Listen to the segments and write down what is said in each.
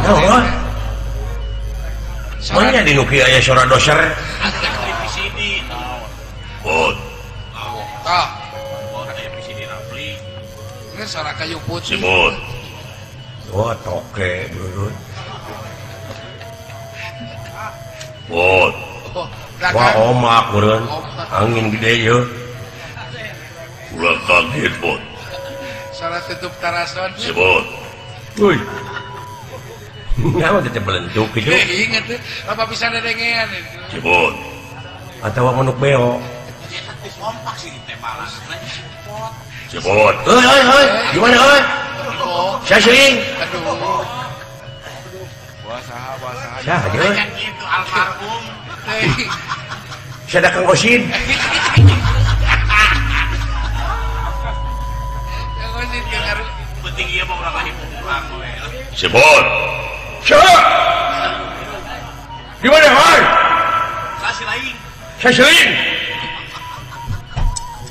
Naon? Mana di nu kieu aya sora doser? Bot. Tah. Bot aya VCD Rapli. Geus sora kayu putih. Sebut. Wah, toke beurut. Bot. Wah, omak meureun. Angin gede yeuh. Ulah kaget, Bot. Sora tutup tarason. Sebut. Euy. Nyawa teh belentuk kitu. Ingat teh, apa bisa dedengean itu. Sebut. Atawa manuk beo. Kompak sih teh balas. Sebut. Heuy heuy heuy, gimana heuy? Saya sering. Aduh. Wah saha, wah saha. Saha deui? Kan kitu almarhum. Sada Kang Osin. Kang Osin keur penting ieu mah urang pulang we. Sebut. Siapa? Di mana hai? Saya lain. Saya lain.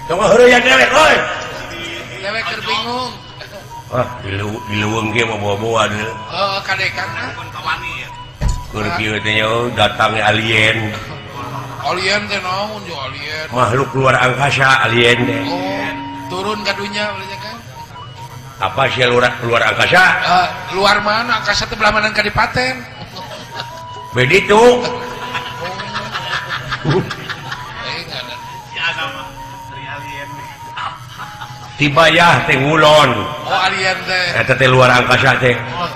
Tong heureuyang dewek euy. Dewek keur bingung. Ah, di leuweung ge mah bawa-bawa deui. Heeh, kadekan ah. Keur kieu teh nya datang alien. Alien teh naon jo alien? Makhluk luar angkasa alien teh. Oh, turun ka dunya ulahnya kan. Apa sih luar angkasa? Luar mana? Angkasa teh belah mana kadipaten. Begitu. Tibayah teh ngulon. Oh, alien teh. Eta teh luar angkasa teh. Oh.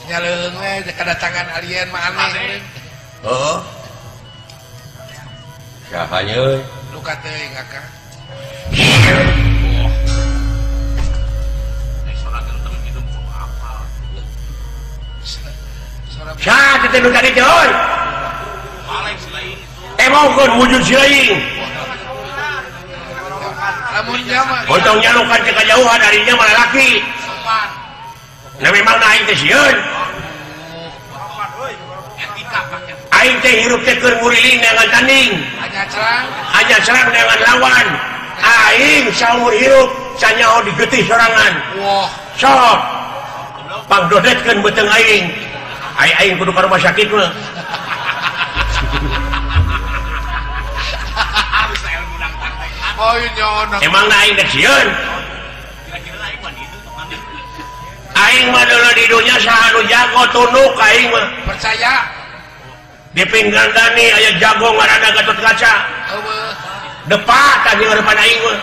Nyaleung we kedatangan alien mah aneh. Heeh. Saha nya euy? Luka teuing akang. Saha teh nu tadi teh euy? Emangkeun wujud si lain. Lamun nya mah Otong nyalukan teh kajauhan arinya mah lalaki. Nah memang aing teh sieun. Aing teh hirup teh keur nguriling dengan tanding. Hanya serang dengan lawan. Aing saumur hirup sanyaho digetih sorangan. Wah, sok. Pangdodetkeun beuteung aing. Aing aing kudu ka rumah sakit mah. Emang aing teh sieun. Aing mah dulu di dunya saha nu jago tunduk aing mah. Percaya. Di pinggang dani aya jago ngaranna Gatot Kaca. Depak tadi ngarepan aing mah.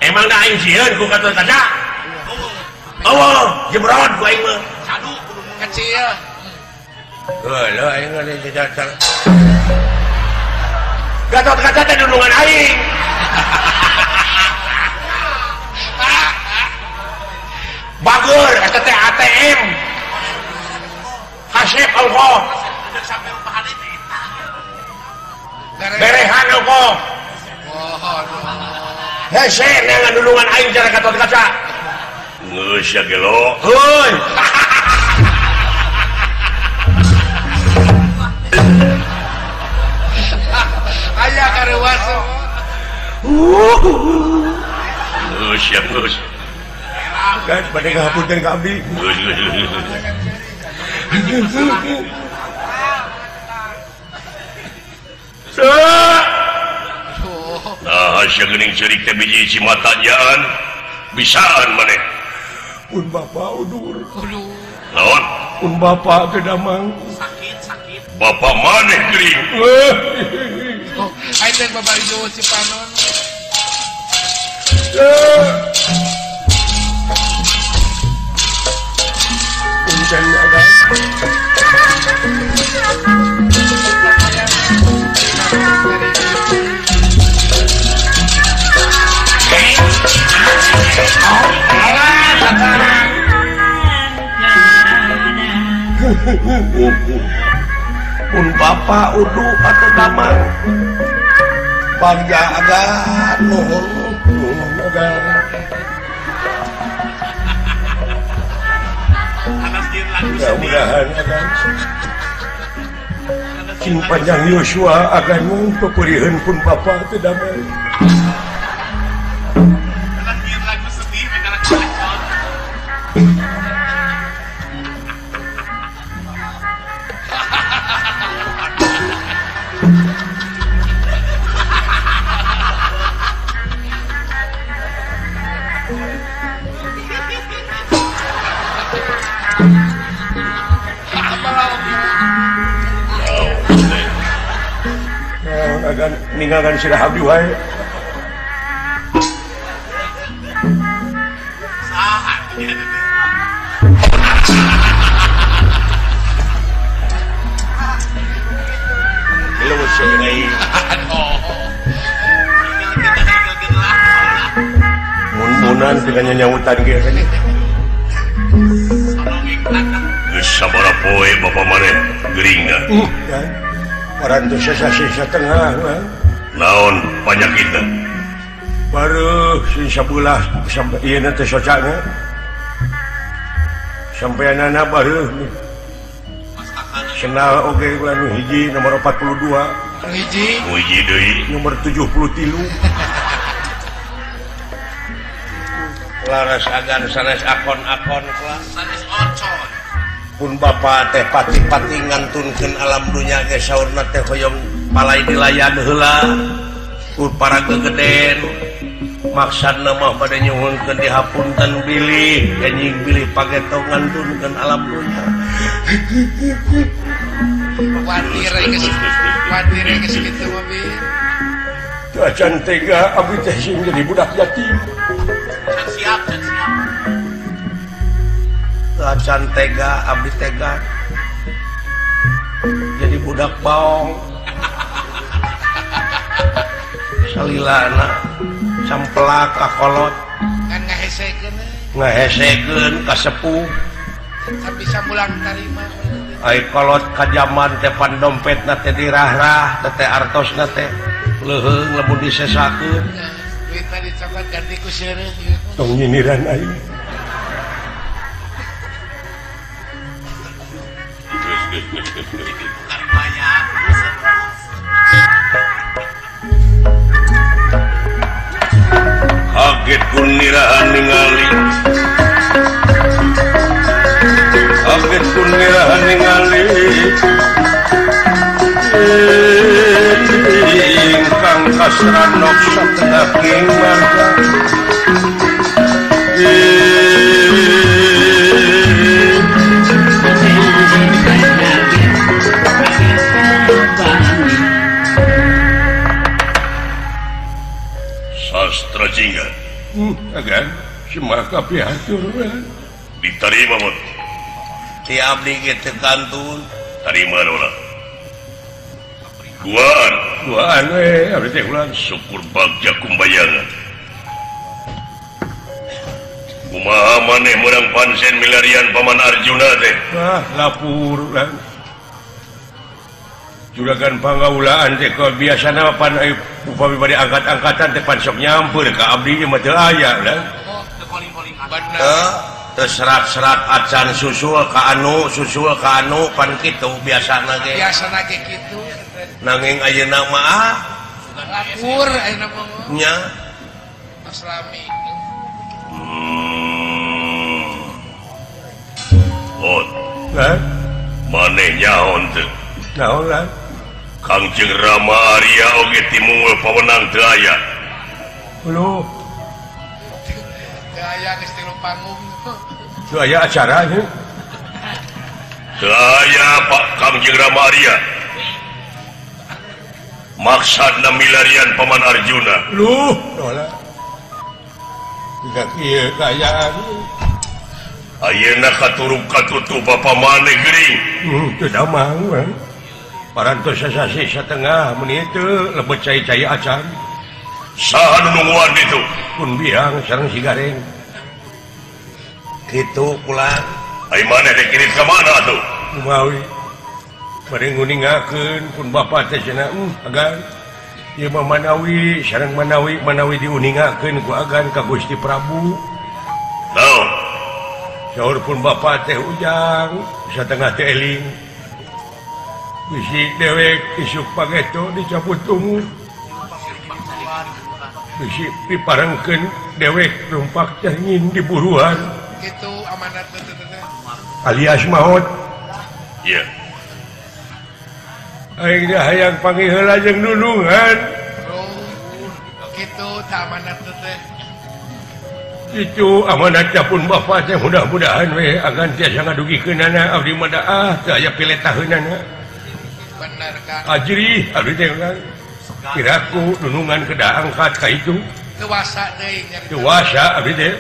Emang da aing sieun ku Gatot Kaca? Eueuh, jebrot ku aing mah. Sadu kudu kecil. Heuh, aing mah dijajal. Gatot Kaca teh dulungan aing. Bagur eta teh ATM. Kasep ongkoh. Berehan ongkoh. Hese neangan dulungan aing cara Gatot Kaca. Geus ya gelo. Heuy. Aya kareuwas. Geus ya geus. Kan bade ngapunten ka abdi. Nah, sia geuning ceurik teh biji mata jaan bisaan maneh. Pun bapa udur. Naon? Pun bapa teh damang. Sakit, sakit. Bapa maneh geuning. Oh, aing teh babari si panon. Punten agak. Pun bapa udu atau damang bangga agan nuhun nuhun agan. Mudah-mudahan agan cing panjang Yosua agan mung peperiheun pun bapa teu damai. agan ninggalkan sirah abdi wae. Saha mun-munan dengan nyautan ge geus sabaraha poe bapa maneh geuringna parantos sasih satengah naon panyakitna baru sing sabelah sampai ieu teh socana sampeanana baru senal oge bulan hiji nomor 42 hiji hiji deui nomor 73 laras agan sanes akon-akon kelas sanes ocon pun bapa teh pati-pati ngantunkeun alam dunya ge saurna teh hoyong palai dilayan heula ku para gegeden maksudna mah bade nyuhunkeun dihapunten bilih anjing bilih pageto ngantunkeun alam dunya watir geus kitu mah bi teu acan tega abdi teh sing jadi budak yatim siap siap teu acan tega abdi tega jadi budak baong salilana sampelak kakolot kan ngahesekeun ngahesekeun ka sepuh tapi sabulan tarima ai kolot ka jaman teh pan dompetna teh dirah-rah teh artosna teh leuheung lamun disesakeun duitna dicokot ganti ku seureuh tong nyindiran aing kaget kunirahan ningali kaget kunirahan ningali ingkang kasranok satengah ing marga Sastra Jingga agan semua kapihatur diterima mot ti abdi ge teu kantun tarima dola duaan duaan we abdi teh ulang syukur bagja kumbayangan kumaha maneh meurang pansen milarian paman Arjuna teh ah lapur lah juragan pangaulaan teh biasana pan upami bade angkat-angkatan teh pan sok nyampeur ka abdi mah teu aya lah teu serat-serat acan susul ka anu pan kitu biasana ge biasana ge kitu nanging ayeuna mah ah lapur ayeuna mah nya aslami oh lah maneh nyaon teu naon lah Kangjeng Rama Arya oge timungul pawenang teu aya. Lho. Teu aya geus tilu panggung. Teu aya acara nya. Teu aya Pak Kangjeng Rama Arya. Maksudna milarian Paman Arjuna. Lho, dola. Tidak kieu kaayaan. Ayeuna katuruk katutu bapa maneh geuring. Teu damang. Parantos sasih satengah menit teu lebet cai-cai acan. Saha nu nungguan ditu? Pun biang sareng si Gareng. Kitu pulang. Ai maneh teh kirim ka mana atuh? Kumawi. Bade nguningakeun pun bapa teh cenah agan. Ieu mah manawi sareng manawi manawi diuningakeun ku agan ka Gusti Prabu. Naon? Saur pun bapa teh ujang satengah teh eling. Bisi dewek isuk pangeto dicabut tungu. Bisi diparengkeun dewek rumpak cangin di buruan. Kitu amanat teh. Alias maot. Iya. Aing teh hayang panggih heula jeung nulungan. Kitu tah amanat teh. Itu amanatnya pun bapa teh mudah-mudahan we agan tiasa ngadugikeunana abdi mah ah teu aya piletaheunana. Bener kan. Ajri abdi teh kan. Kiraku dunungan kedah angkat ka itu. Dewasa deui nyarita. Dewasa abdi teh.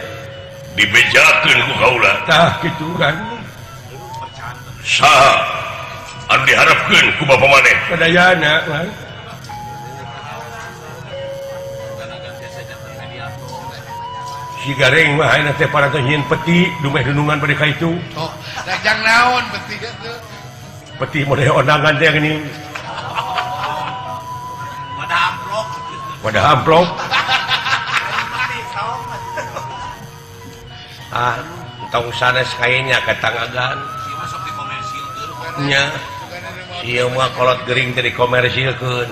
Dibejakeun ku kaula. Tah kitu kan. Saha anu diharapkeun ku bapa maneh? Sadayana kan. Si Gareng mah ayeuna teh parantos nyieun peti dumeh dunungan bade ka itu. Oh, jang naon peti teh? Peti model ondangan teh geuning. Wadah amplop. Wadah amplop. Ah, tong sanes kayanya ka tangagan. Nya. Ieu mah kolot gering teh dikomersilkeun.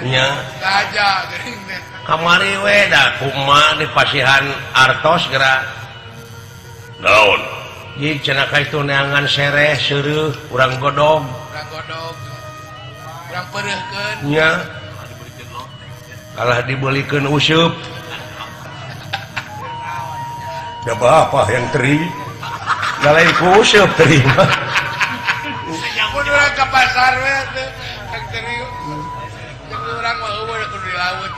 Nya. Gajah gering teh. Kamari we da kumaha dipasihan artos geura. Naon? Ieu cenah ka itu neangan sereh seureuh urang godog. Urang godog. Urang peureuhkeun. Nya. Kalah dibelikeun useup. Da bapak yang teri. Da lain ku useup teri mah. Mun urang ka pasar we teh yang teri. Jeung urang mah eueuh kudu di laut.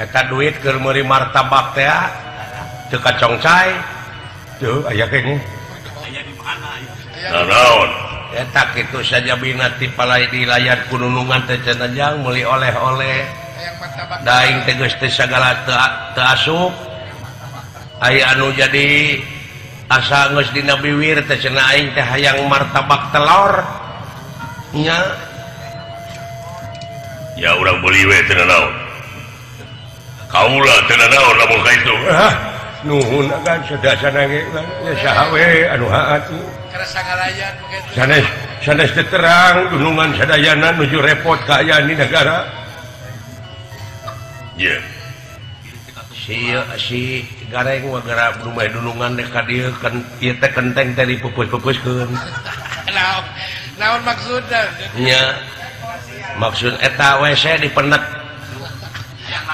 Eta duit keur meuli martabak teh teu kacongcai. Tuh aya keneh. Aya di mana aya? Naon? Eta kitu sajabina ti palai di layar kununungan teh cenah jang meuli oleh-oleh. Daing teh geus teh sagala teu asup. Aya anu jadi asa geus dina biwir teh cenah aing teh hayang martabak telur. Nya. Ya urang beuli we teu naon. Kaula teu naon lamun ka itu. Ah, nuhun agan sadasana ge ya saha we anu haat. Karasa ngalayan begitu. Sanes sanes teu terang dunungan sadayana nuju repot kaayaan di negara. Ye. Si si Gareng mah geura rumah dunungan dek ka dieu kan ieu teh kenteng teh dipupus-pupuskeun. Naon naon maksudna? Nya. Maksud eta WC dipenet.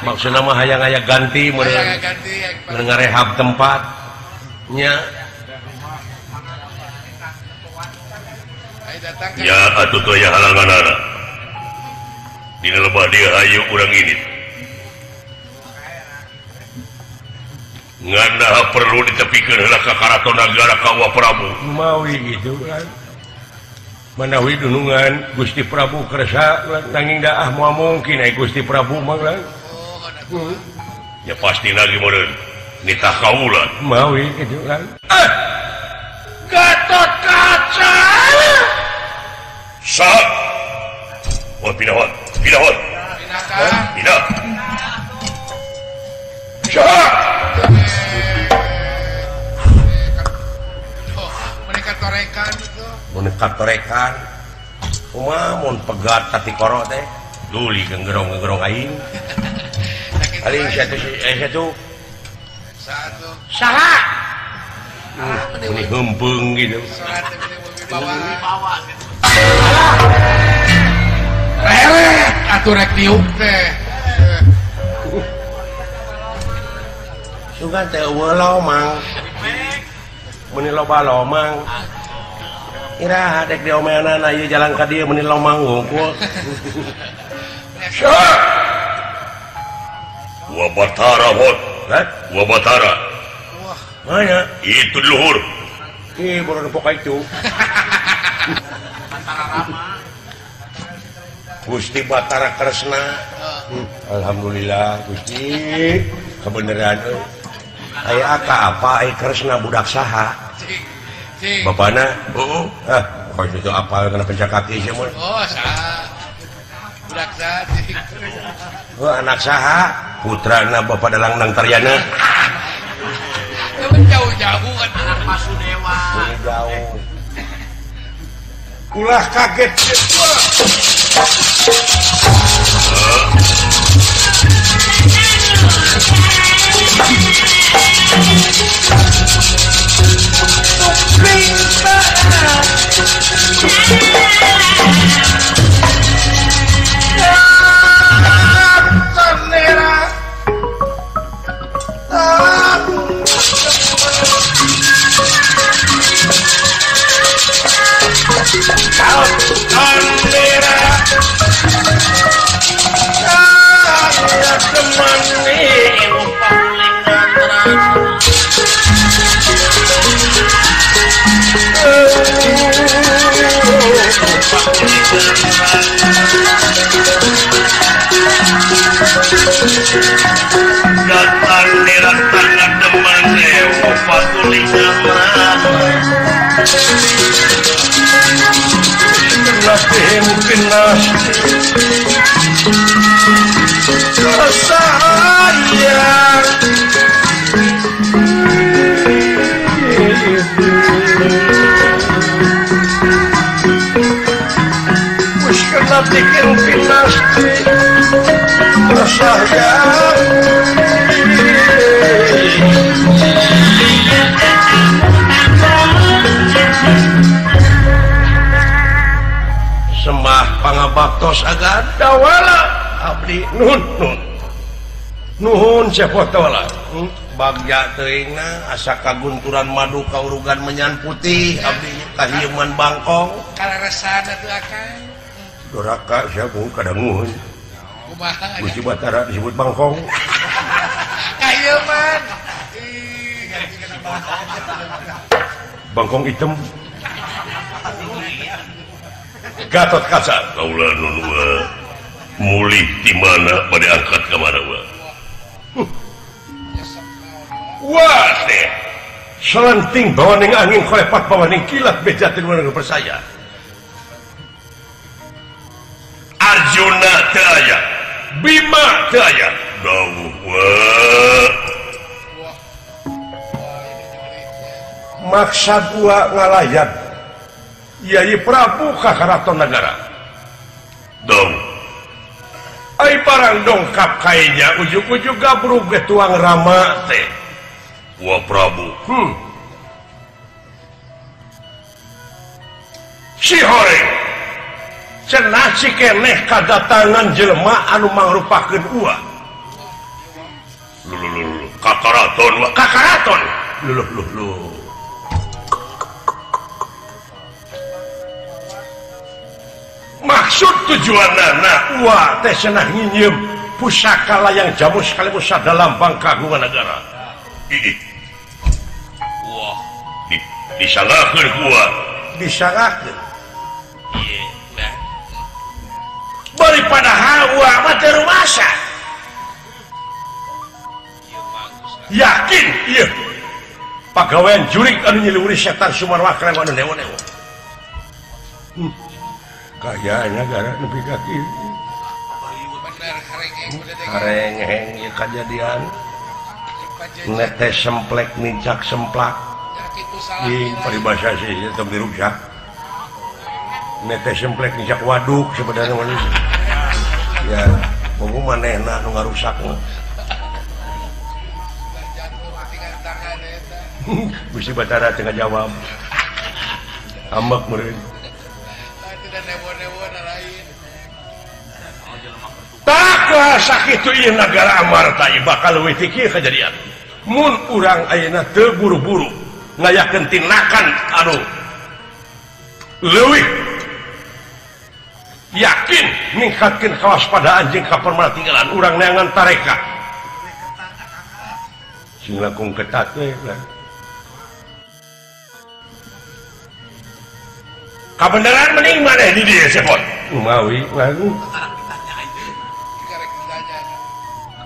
Maksudna mah hayang aya ganti meureun. Ngarehab tempat. Nya. Ya atuh teu aya halanganana. Dina lebah dieu hayu urang ini. Ngan perlu ditepikeun heula ka karaton nagara ka Wa Prabu. Mawi gitu kan. Manawi dunungan Gusti Prabu kersa nanging daah moal mungkin ai Gusti Prabu mah kan. Ya pasti lagi meureun nitah kaula. Mawi kitu kan. Ah! Gatot Kaca. Saha? Oh pindah pindah. Pindah. Saha? Mereka torekan itu. Mereka torekan. Kumaha mun pegat tati koro teh. Duli genggerong-genggerong aing. Aing satu satu. Satu. Saha? Ini hempeung gitu. Reret atuh rek diuk teh. Sugan teh eueuh lomang. Meuni loba lomang. Iraha dek diomeanana ieu jalan ka dieu meuni lomang hungkul. Wa Batara hot. Hah? Wa Batara. Wah. Mana? Itu luhur. Ih, baru nempok ka itu. Batara Rama. Gusti Batara Kresna. Alhamdulillah Gusti. Kebenaran euy. Aya ka apa ai Kresna budak saha? Bapana? Heeh. Ah, kok itu apal kana pencakaki sia mah. Oh, saha. Budak saha. Oh, anak saha? Putrana Bapak Dalang Nang Taryana. Jauh-jauh kan anak Pasudewa. Jauh. Ulah kaget. Bendera. ngademen datang diratan ngademen Sembah pangabaktos agar dawala abdi nuhun nuhun nuhun siapa tawala bagja teuingna asa kagunturan madu kaurugan menyan putih abdi kahieuman bangkong kaleresan atuh akang doraka siapa kadanguhun kumaha Gusti Batara disebut bangkong kahieuman bangkong hitam Gatot Kaca kaula nun mulih di mana pada angkat ka mana wa wah teh selenting bawaning angin kolepat bawaning kilat bejatin warga percaya Arjuna teu aya Bima teu aya dawuh wa maksad wa ngalayan Yai Prabu ka Karaton Nagara dong ai barang dongkap kainya ujug-ujug gabrug ge tuang rama teh wa Prabu si horeng cenah si keneh kadatangan jelema anu mangrupakeun uwa lulu ka karaton wa ka karaton luluh luluh maksud tujuanana uwa teh cenah nginyeum pusaka layang jamus sekaligus sada lambang kagungan negara. Wah, disalahkeun kuwa. Disalahkeun. Ieu nah. Bari padahal uwa mah teu rumasa. Yakin ieu pagawean jurik anu nyiluhuri setan Sumarwa anu newo-newo. Kayaknya gara nepi ka kieu. Harengeng ieu kajadian. Netes semplek nincak semplak. Ih, paribasa sih teu diruksak. Netes semplek nincak waduk sebenarnya manusia. Ya, pogo manehna nu ngarusak mah. Gusti Batara teu ngajawab. Ambek meureun. Tak sakitu ieu nagara Amarta ieu bakal leuwih ti kieu kajadian. Mun urang ayeuna teu buru-buru ngayakeun tindakan anu leuwih yakin ningkatkeun kawaspadaan jeung kapermatinggalan urang neangan tareka. Sing langkung ketat we lah. Kabeneran mending maneh di dieu sepot. Mawi lagu.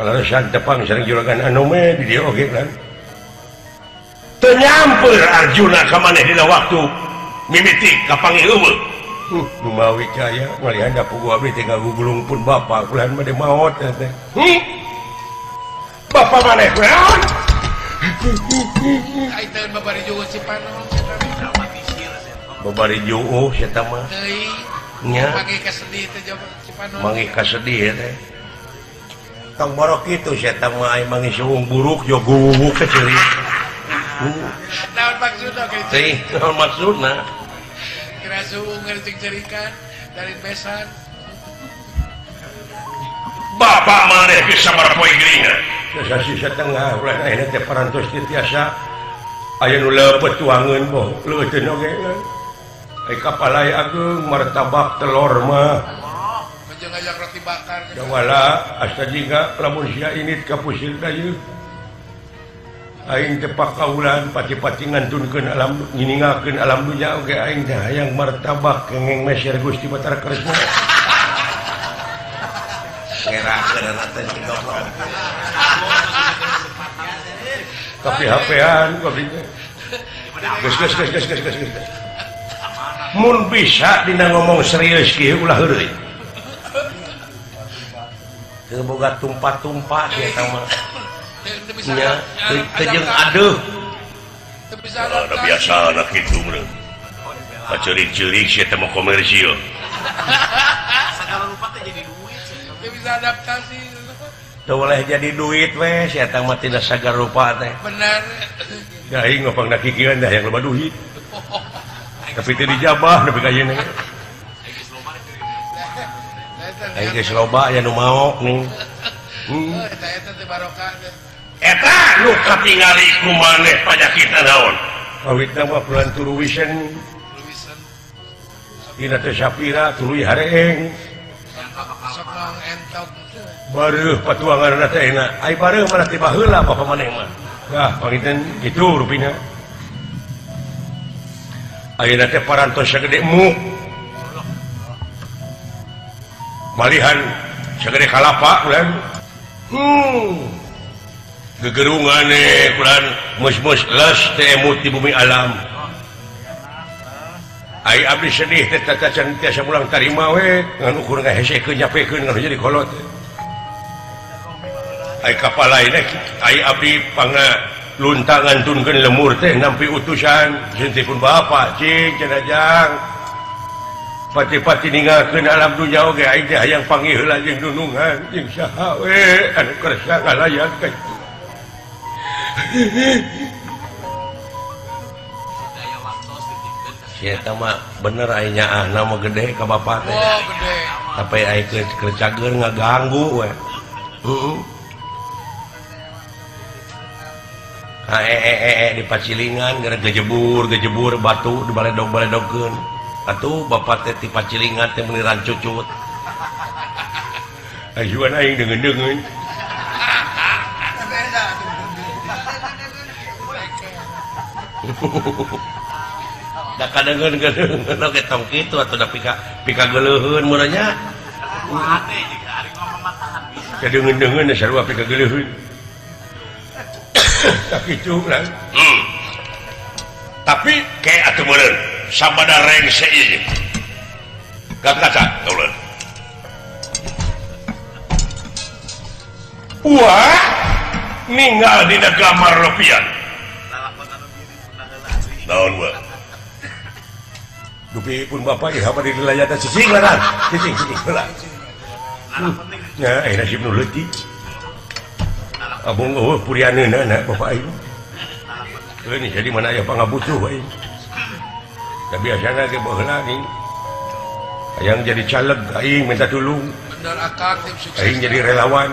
Kalau resan tepang sering juragan anome di dieu oge kan. Teu nyampeur Arjuna ka maneh dina waktu mimiti kapanggih eueuh. Lumawi kaya malihan da puguh abdi teh ngagugulung pun bapa ulah bade maot teh. Bapa maneh naon? Ai teu babari jueuh si Panon eta mah. Babari jueuh eta mah. Teuing. Nya. Manggih kasedih teh si Panon. Manggih kasedih teh. Tong borok kitu eta mah ai manggih suung buruk jo guwuwuk ke ceuri. Naon maksudna kitu? Teuing, naon maksudna? Kira suung ngerti cerikan dari besan. Bapak maneh bisa marapoe geuningan. Sasih satengah ulah ayeuna teh parantos teu tiasa aya nu leupeut tuangeun boh leuteun oge. Ai kapalai ageung martabak telur mah. Jeung hayang roti bakar. Dawala asta jiga lamun sia init ka pusir ieu. Aing teh pakaulan pati-pati ngantunkeun alam nginingakeun alam dunya oge aing teh hayang martabak kengeng meser Gusti Batara Kresna. Ngerakeun teh si goblok. Kapi HP-an kapi teh. Geus geus geus geus geus geus. Mun bisa dina ngomong serius kieu ulah heureuy. Teu boga tumpa-tumpa sia eta mah. Nya teu jeung adeuh. Teu bisa ada biasa anak kitu meureun. Paceurik-ceurik sia teh mah komersil. Sagala rupa teh jadi duit. Teu bisa adaptasi. Teu boleh jadi duit we sia eta mah tidak sagala rupa teh. Bener. Ya aing mah pangna kikieuan dah yang loba duit. Tapi teu dijabah nepi ka ayeuna. Aing geus loba aya nu maok nih. Eta eta teh barokah teh. Eta nu katingali ku maneh panyakitna naon? Kawitna mah bulan turuwisen. Dina teh sapira tuluy hareeng. Sok nong entok. Bareuh patuanganna teh enak. Ai bareuh mah teh baheula bapa maneh mah. Nah, panginten kitu rupina. Ayeuna teh parantos sagede muk. Malihan sagede kalapa ulan. Gegerungane kulan mus-mus les teh emut di bumi alam. Ai abdi sedih teh tacan tiasa pulang tarima we ngan ukur ngahesekeun nyapekeun ngan jadi kolot. Ai kapalaina ai abdi pangna luntang ngantunkeun lemur teh nampi utusan jeung pun bapa cing cenah jang. Pati-pati ninggalkeun alam dunya oge aing teh hayang panggih heula jeung nunungan jeung saha we anu kersa ngalayan ka kitu. Sia eta mah bener aing nyaahna mah gede ka bapa teh. Oh, gede. Tapi aing keur cager ngaganggu we. Heeh. Di pacilingan gara gejebur batu di baledog-baledogkeun. Atuh bapak teh ti pacilingan teh meuni rancucut. Ajuan aing deungeun-deungeun. Da kadeungeun-deungeun oge tong kitu atuh da pika geuleuheun mun nya. Kadeungeun-deungeun sarua pika geuleuheun. Tak kitu lah. Tapi kayak atuh meureun sabada rengse ieu. Gak kaca teuleun. Wah, ninggal dina gambar lopian. Naon wa? Dupi pun bapak ieu hapa di dilayatan cicing laran. Cicing cicing heula. Nya eh nasib nu leutik. Abung eueuh purianeunna na bapak aing. Ini jadi mana aya pangabutuh aing. Da biasana ge baheula ning. Hayang jadi caleg aing minta tulung. Bener akang tim sukses. Aing jadi relawan.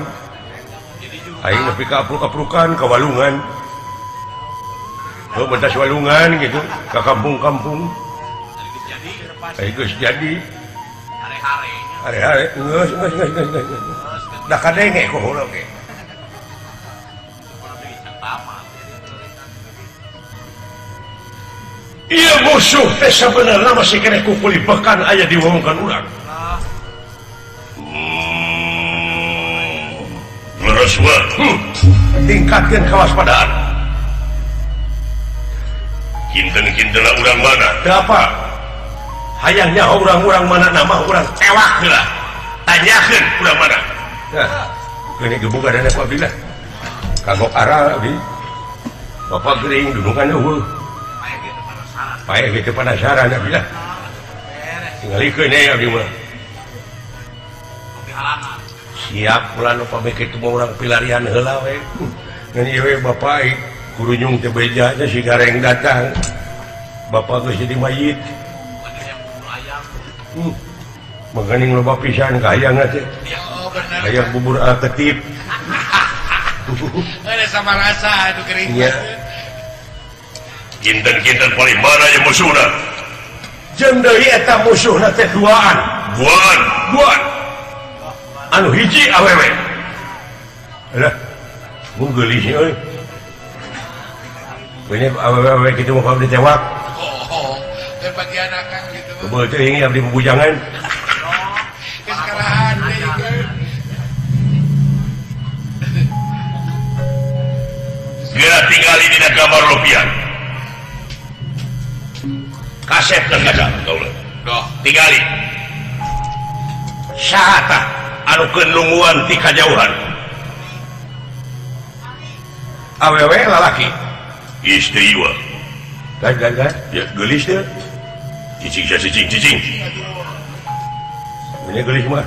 Aing nepi ka apruk-aprukan ka walungan. Heuh mentas walungan gitu ka kampung-kampung. Aing geus jadi. Hare-hare. Hare-hare geus geus geus geus. Da kadenge ku heula ge. Iya musuh teh sabenerna masih keneh kukulipekan aya di wewengkon urang. Leres wa. Tingkatkeun kewaspadaan. Kinten-kintenna urang mana? Teu apa? Hayang nyaho urang-urang mana nama urang tewak heula. Tanyakeun urang mana? Nah, geuning gebugan dana ku abdi lah. Kagok arah abdi. Bapak gering dunungan eueuh. Paeh gitu penasaran abdi lah. Tingalikeun we abdi mah. Siap ulah nu pameh kitu mah urang pilarian heula we. Ngan ieu we bapak kurunyung teh beja nya si gareng datang. Bapak geus jadi mayit. Maganing loba pisan ka hayangna teh. Hayang bubur ketip. Ada sama rasa anu gering. Iya. Kinten-kinten paling mana yang musuhna? Jeung deui eta musuhna teh duaan. Duaan. Duaan. Anu hiji awewe. Alah, mun geulis euy. Ini awewe kitu mah abdi tewak. Oh, teh bagian akang kitu. Kebeuh teuing abdi bubujangan. Geus kalahan deui. Geura tingali dina gambar lopian. Kasep dan kaca kaula. Doh, tingali. Saha tah anu keun nungguan ti kajauhan? Awewe lalaki. Istri wa. Gan gan gan. Ya geulis teh. Cicing cicing cicing. Ini geulis mah.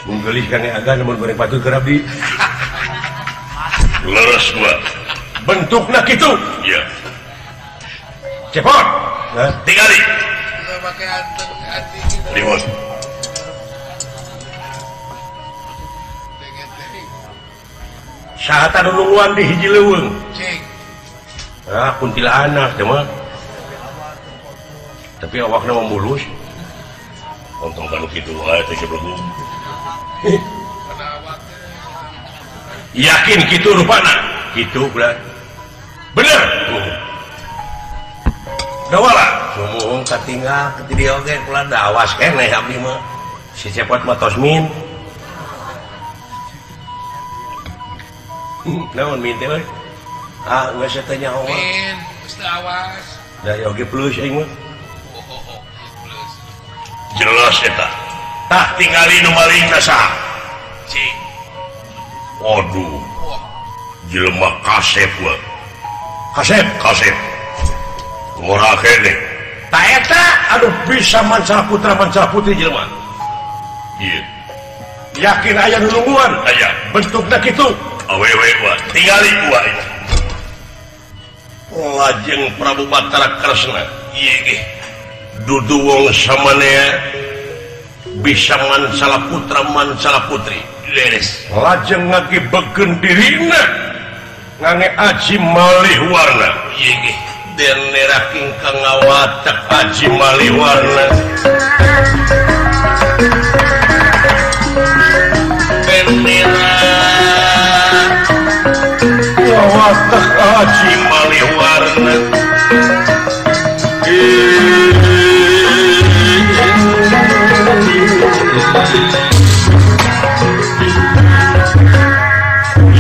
Mun geulis kang agan mun goreng patut keur abdi. Leres wa. Bentukna kitu. Iya. Cepot. Hah? Tingali. Make anteng ati kitu. Limos. Saha tah nungguan di hiji leuweung? Cing. Ah, kuntilanak teh mah. Tapi awakna mah mulus. Ontong kanu kitu wae teh sebelum. Yakin kitu rupana? Kitu belah. Bener. Dawala. Sumuhung katinggal ke dieu oge kula da awas keneh abdi mah. Si Cepot mah tos min. Naon min teh euy? Ah, geus teh nyaho mah. Min, geus teu awas. Da oge plus aing mah. Oh, plus. Jelas eta. Tah tingali nu malingna saha? Cing. Waduh. Jelema kasep we. Kasep, kasep. Ngora keneh. Ta eta aduh bisa mancala putra mancala putri jelema. Ieu. Yakin aya nu nungguan? Aya. Bentukna kitu. Awewe wa tingali wa ini. Lajeng Prabu Batara Kresna ieu ge dudu wong samanea bisa mancala putra mancala putri. Leres. Lajeng ngagibegeun dirina ngange aji malih warna. Ieu ge denera ingkang ngawatek aji malih warna. Bendera ngawatek aji malih warna.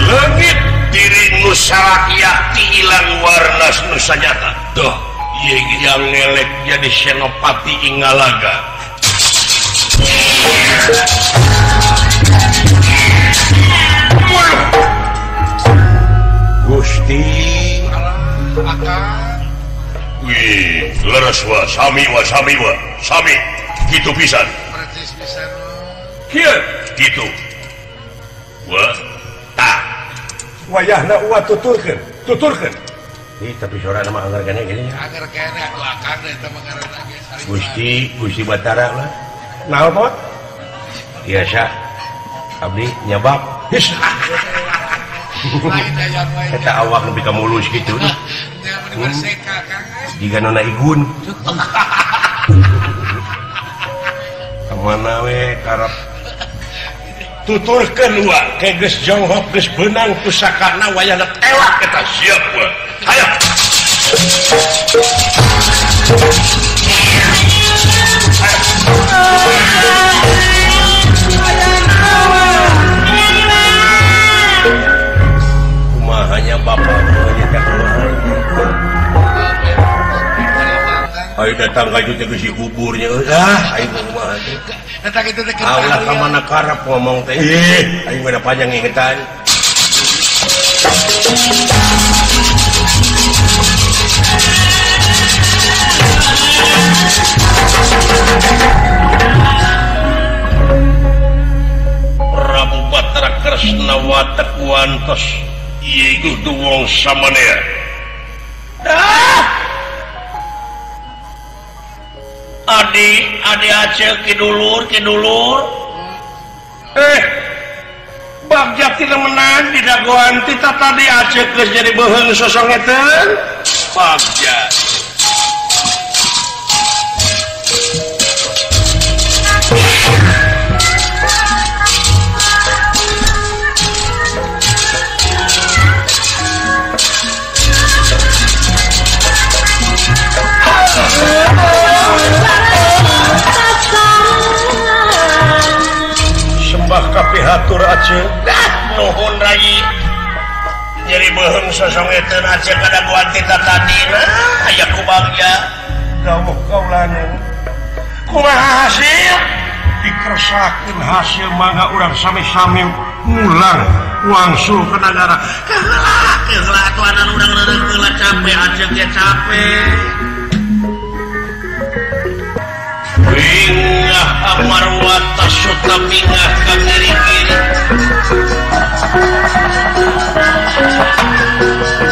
Leungit diri nu sarakya ilang warna nu sanyata. Duh, ieu yang ngelek jadi Senopati Ingalaga. Gusti alah akang. Wih, leres wa sami wa sami wa sami kitu pisan. Percis pisan. Kieu kitu. Wa tah. Wayahna uwa tuturkeun, tuturkeun. Ih, tapi suara nama anggar kene gini. Anggar kene atuh akang eta mah ngaranna ge. Gusti, Gusti Batara lah. Naon pot? Biasa. Abdi nyabak. His. Eta awak nepi ka mulus kitu. Jiga nona igun. Kamana we karep tuturkeun wa ke geus jonghok geus beunang pusakana wayahna tewak eta siap wa. Hayo. Kumaha nya bapak teh kumaha. Ayo datang ka itu teh geus dikuburnya. Ah, ayo kumaha teh. Datang itu teh Allah ka mana karep ngomong teh. Ih, aing mah panjang ingetan. Prabu Batara Kresna watek wantos ieu kudu wong samanea. Ah! Adi, adi aceh kidulur, kidulur. Bagja tidak menang di dagoan tita tadi aceh geus jadi beuheung sosongeteun. Bagja. batur Aceh. Dah nuhun rai. Nyeri beuheung sosongeteun Aceh kadaguan ti tatadina aya ku bagja. Dawuh kaula nu. Kumaha hasil? Dikersakeun hasil mangga urang sami-sami ngulang wangsul ke nagara. Kaheula keheula atuh urang reureun heula capek Aceh ge capek. Bingah amarwata suta bingah ka kiri-kiri.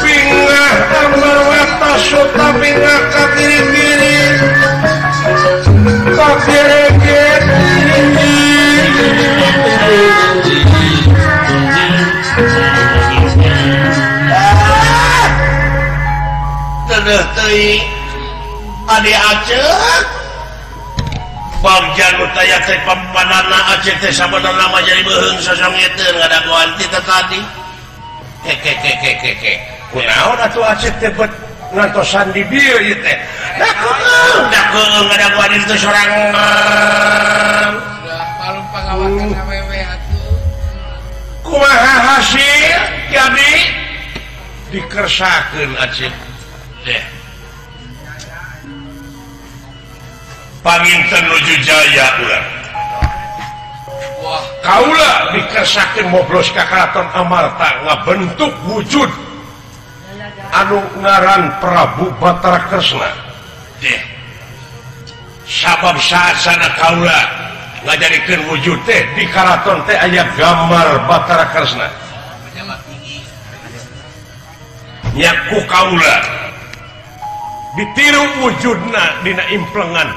Bingah amarwata suta bingah ka kiri-kiri. Ka kiri-kiri. Teuh teuing ade Aceh. Bagja nu taya teh pampanana Aceh teh sabenerna mah jadi beuheung sosongeteun ngadagoan ti tadi. Ke ke ke ke ke. Kunaon atuh Aceh teh bet ngantosan di dieu ieu teh. Da keung ngadagoan itu sorang. Malum pangawakan awewe atuh. Kumaha hasil jadi dikersakeun Aceh. Deh. Panginten nuju jaya urang. Wah, kaula dikersakeun moblos ka Karaton Amarta ngabentuk wujud anu ngaran Prabu Batara Kresna. Deh. Sabab saat-sana kaula ngajadikeun wujud teh di karaton teh aya gambar Batara Kresna. Nya ku kaula ditiru wujudna dina implengan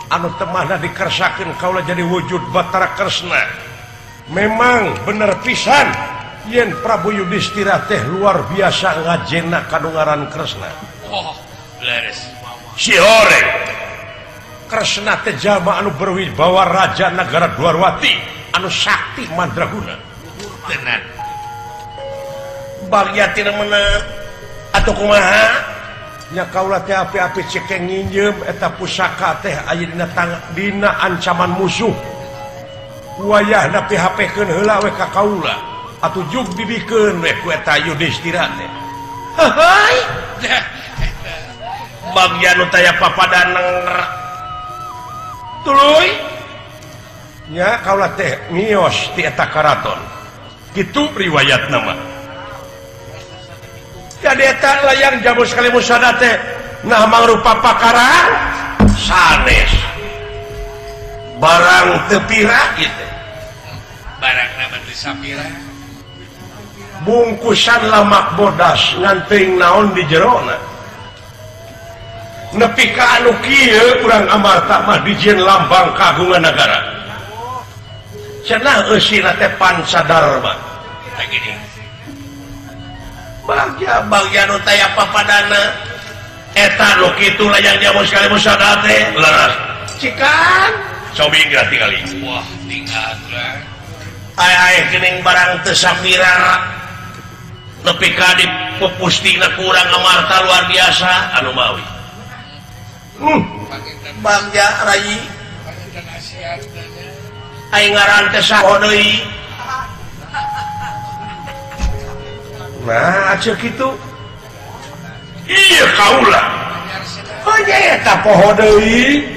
anu temahna dikersakeun kaula jadi wujud Batara Kresna. Memang bener pisan yen Prabu Yudhistira teh luar biasa ngajena kanu ngaran Kresna. Oh, leres. Si horeng Kresna teh jalma anu berwibawa raja nagara Dwarwati anu sakti mandraguna. Tenan. Bagya tina meunang atuh kumaha? Nya kaula teh api-api cekeng nginjem eta pusaka teh aya dina tangan dina ancaman musuh. Wayahna PHP-keun heula we ka kaula atuh jug dibikeun we ku eta Yudhistira teh. Heuy. Bagya nu taya papadaneng tuluy nya kaula teh mios ti eta karaton. Kitu riwayatna mah. Jadi eta layang jamu sekali musada teh nah mangrupa pakarang sanes barang teu pira gitu. Barangna mah teu sapira. Bungkusan lamak bodas ngan teuing naon di jerona. Nepi ka anu kieu urang Amarta mah dijieun lambang kagungan nagara. Cenah eusina teh Pancadarma. Tah gini. Bagya bagya nu taya papadana eta nu kitu layang jamu sekali musada teh leres cikan cobi geura tingali. Wah, tinggal lah. Ai-ai geuning barang teu sapira nepi ka dipupustina ku urang Amarta luar biasa anu mawi. Bagya rai ai ngaran teh saho deui. Nah, aceh kitu. Iya kaula. Hanya eta poho deui.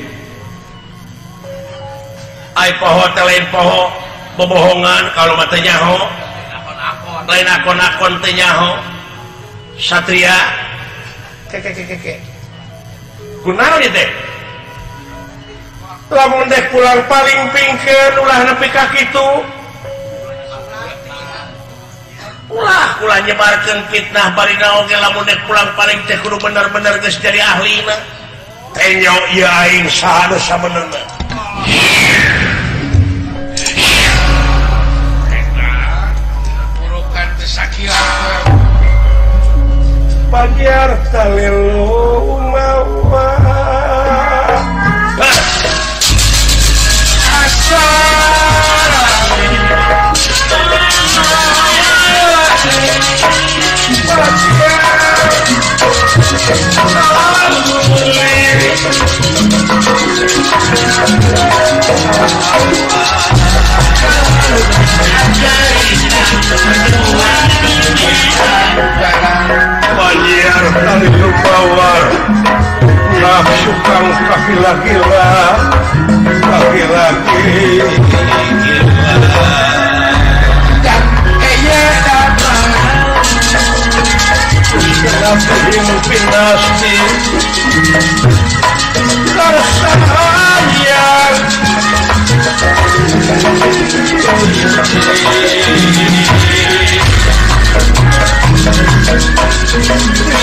Ai poho teh lain poho bobohongan kalau mah teu nyaho. Lain akon-akon teu nyaho. Satria ke ke ke ke. Kunaon ieu teh? Lamun deh pulang paling pingkeun ulah nepi ka kitu. Ulah ulah nyebarkeun fitnah barina oge lamun dek pulang paling teh kudu bener-bener geus jadi ahlina. Tenyo ieu aing saha nu sabenerna. Burukan teh sakieu. Pagiar talelu mawa. Asal Banyak tali bawar nafsu kang kafila-gila kafila-gila pinasti tersayang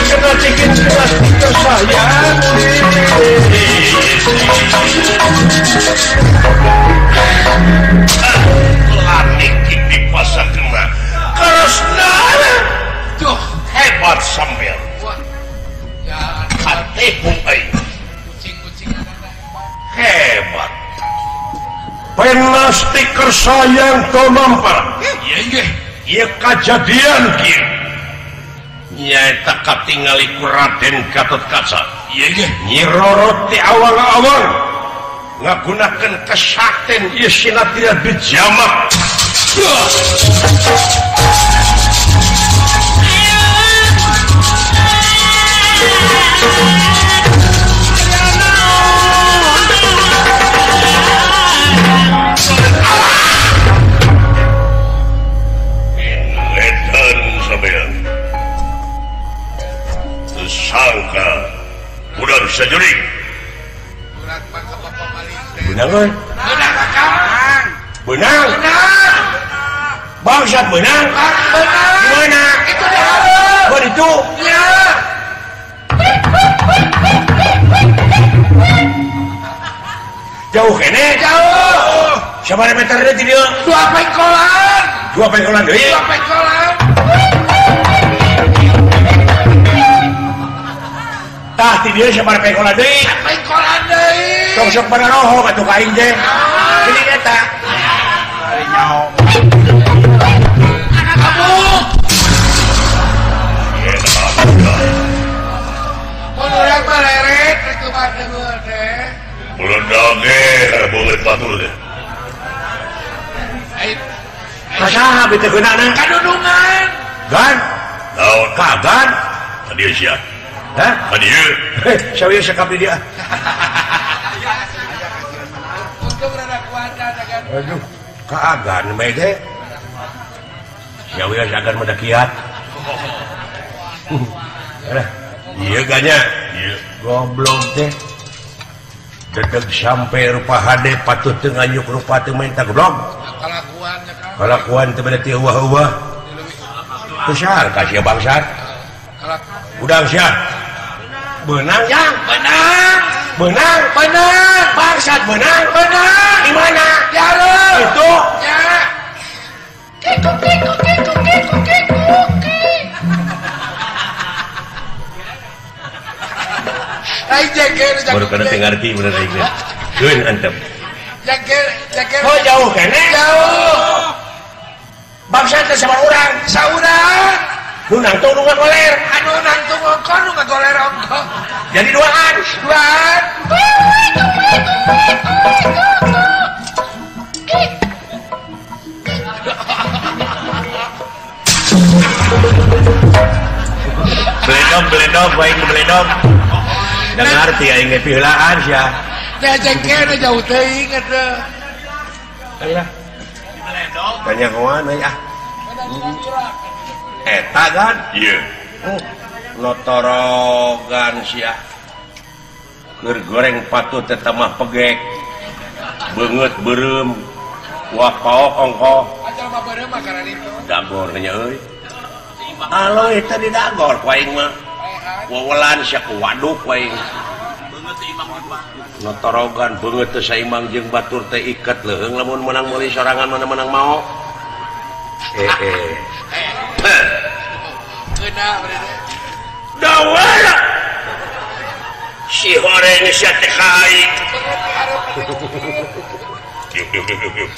kena cikin pinasti tersayang lanik di pasar kena karena tuh hebat sambil hebat penasti kersayang tomampar iya kejadian kieu nyaeta katingali ku Raden Gatotkaca Nyi Roro ti awang-awang ngagunakeun kesakten ieu sinatria dijamak. Sangka udah bisa jurik benang euy benang bangsat benang benang itu dah buat itu ya jauh kene jauh sabaraha meter deui ti dieu 2 pengkolan deui 2 pengkolan tah ti dieu sabaraha pengkolan deui pengkolan deui tong sok banaroho atuh ka aing teh geuning eta ari nyaho anak kamu mun urang mah leret rek kumaha deui teh ulun oge boleh batul teh kasaha beuteung geunana kadudungan gan naon kagan ka dieu sia. Hah? Ka dieu. Sawieu sakap di dia. Untung rada kuat agan. Aduh, kaagan bae teh. Sawieu agan mah kiat. Alah, ieu ganya. Ieu goblok teh. Dedeg sampai rupa hade patut teu nganyuk rupa teu minta goblok. Kalakuan nya kan. Kalakuan teh berarti eueuh-eueuh. Besar ka sia bangsat. Udang sia. Benang yang benang benang benang bangsat benang benang di mana? Ya itu ya. Kiku kiku kiku kiku kiku. Ai jeger baru kana teu ngarti bener aing teh. Geun antep. Jeger jeger. Oh jauh kene? Jauh. Bangsat teh sama urang. Saurang. Nu nangtung nu ngagoler, anu nangtung ongko nu ngagoler ongko. Jadi duaan, duaan. Beledong, beledong, aing beledong. Da ngarti aing ge piheulaan sia. Da jengkel jauh teuing eta. Alah. Beledong. Tanya kawan euy ah. Eta kan? Iya. Lotorogan sia. Keur goreng patut teh mah pegek. Beungeut beureum. Wah paok ongkoh. Acal mah beureum mah karena itu. Dagor nya euy. Aloy teh di dagor ku aing mah. Wewelan sia ku waduk ku aing. Lotorogan beungeut teh saimang jeung batur teh iket leuheung lamun menang meuli sorangan mana menang mao. Dawala si horeng sia teh ka aing. Yuk yuk yuk yuk.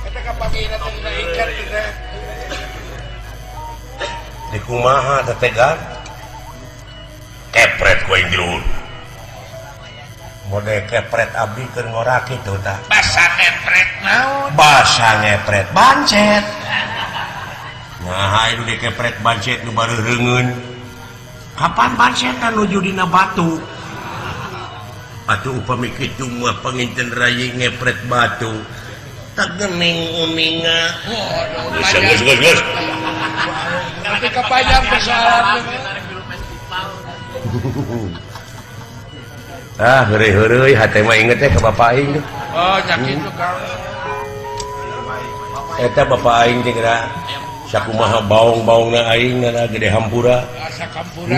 Eta kapangina teh dina ikat teh. Di kumaha teh gan? Kepret ku aing di luhur. Mode kepret abdi keur ngorak kitu tah. Basa ngepret naon? Basa ngepret bancet. Nah, itu dikepret bancet nu bareureungeun. Kapan bancetan nuju dina batu? Atuh upami kitu mah panginten rayi ngepret batu. Tak gening uninga. Geus geus geus. Tapi kapanjang persoalan. Ah, heureuy-heureuy hate mah inget teh ka bapa aing. Oh, nya kitu Kang. Eta bapa aing teh geura sakumaha baong-baongna aing ngana gede hampura. Asa kampura.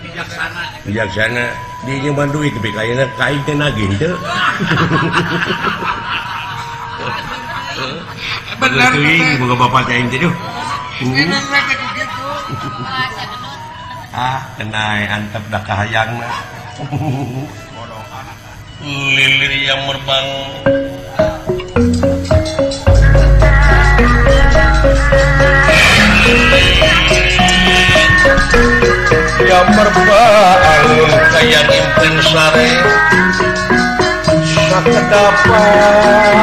Bijaksana. Bijaksana. Di nyeman duit tapi kayaknya ka aing teh nagih teu. Bener teuing boga bapa teh aing teh duh. Ah, kenai antep dah kahayangna. Lilir yang merbang. Yang merbang kaya impen sare sakedapan.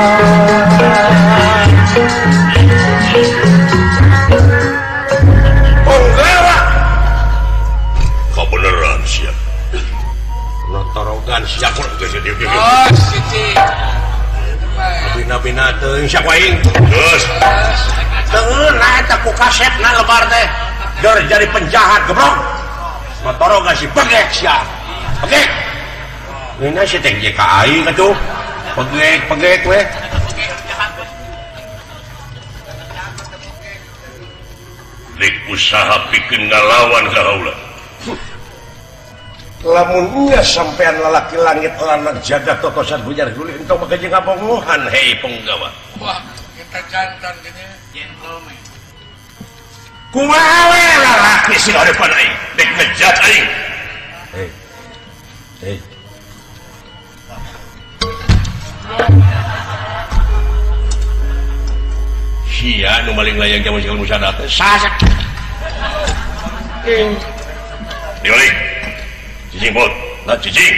Penggawa kebenaran siap. Notorogan siap geus dieu. Oh, siji. Bina-bina teuing siap aing. Geus. Teueun eta ku kasepna lebar teh. Dor jadi penjahat gebrok. Notorogan si pegek siap. Pegek. Ngeuna si teh jeung ka aing atuh. Pegek pegek we. Dek usaha pikeun ngalawan ka haula. Lamun nya sampean lalaki langit lanang jagat totosan hujan guling entong maka jeung ngabongohan hei penggawa. Wah, kita jantan gini gentleman. Kumaha we lalaki sing harapan aing dek ngejat aing. Hei. Hei. Sia nu maling layang jaman segala musada teh sasak. Diolik. Cicing bot, lah cicing.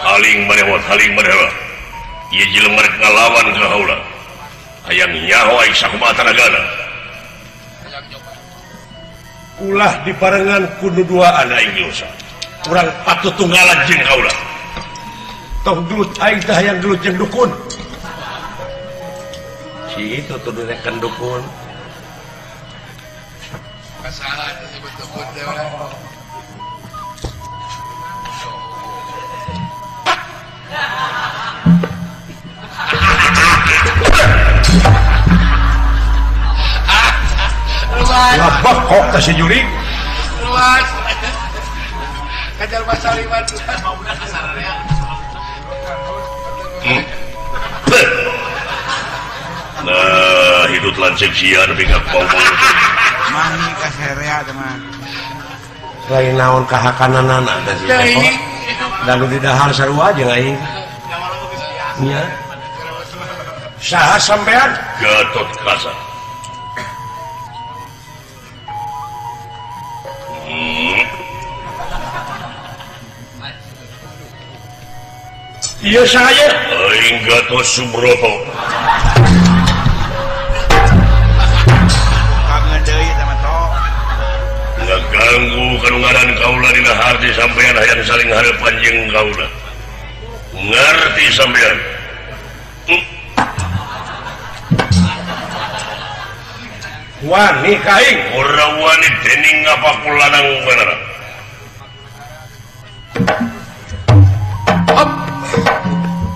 Haling manewot, haling manewot. Ieu jelema rek ngalawan ka haula. Hayang nyaho aing sakumaha tanagana. Ulah dibarengan ku nu duaan aing dosa. Urang patut tunggalan jeung haula. Tong gelut aing teh hayang gelut jeung dukun. Si itu tuh direken dukun. Masalah disebut dukun teh. Ngabekok teh si Juli. Luas. Kajar pasaliman. Nah, hidup lancip sia nepi ka pongpong. Mani ka serea teh mah. Lain naon kahakananana teh si Eko. Da nu di dahar sarua jeung aing. Nya. Saha sampean? Gatot Kaca. Iya saya. Aing Gatot Subroto. Kangen deui eta mah to. Ngaganggu kanungaran kaula dina harti sampean hayang saling hareupan jeung kaula. Ngarti sampean. Wani ka aing. Ora wani dening ngapa kulanang bener. Hop.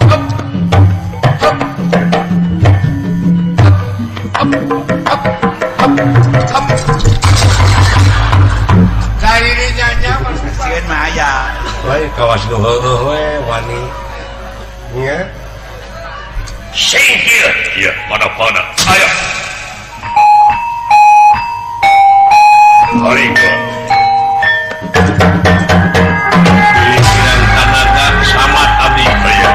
Hop. Hop. Hop. Hop. Hop. Hop. Kairi nyanya sieun mah aya. Bae kawas nu heueuh we wani. Nya. Singkir. Iya, pada-pada. Ayo. Haringga. Pikiran tanaga samat abdi. Ayo.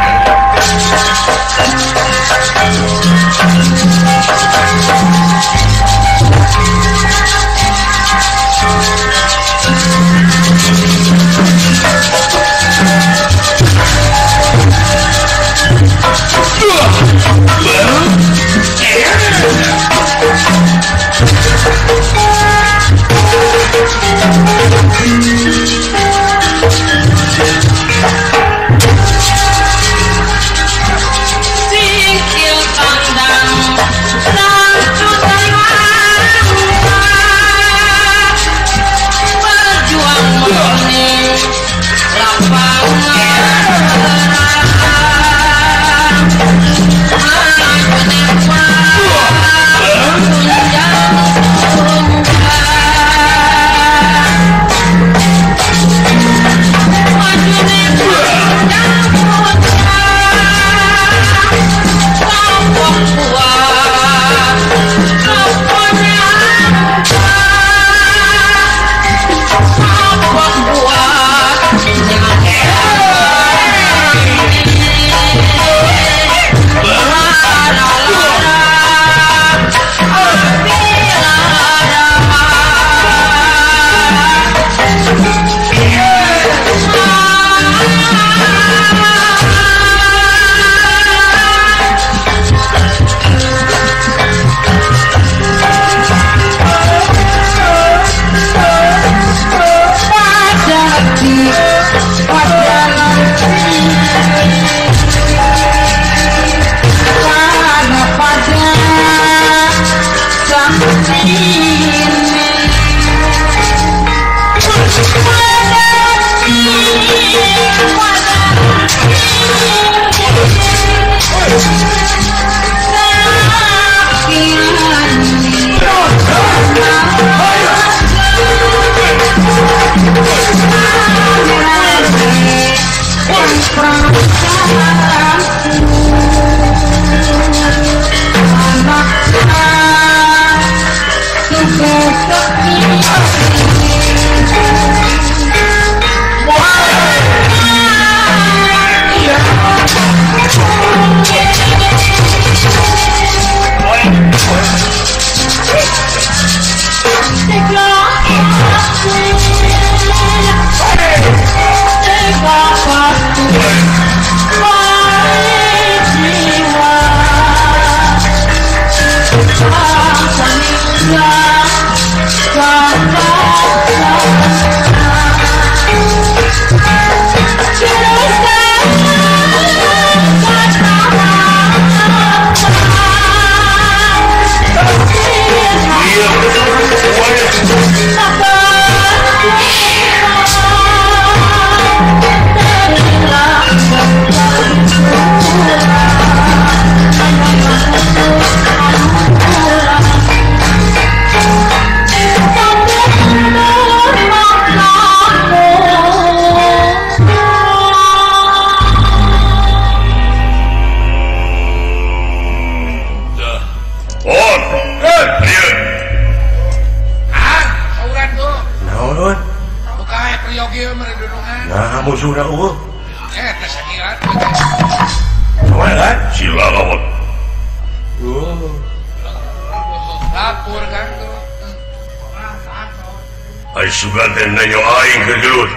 Sugan teh nanyo aing keur gelut.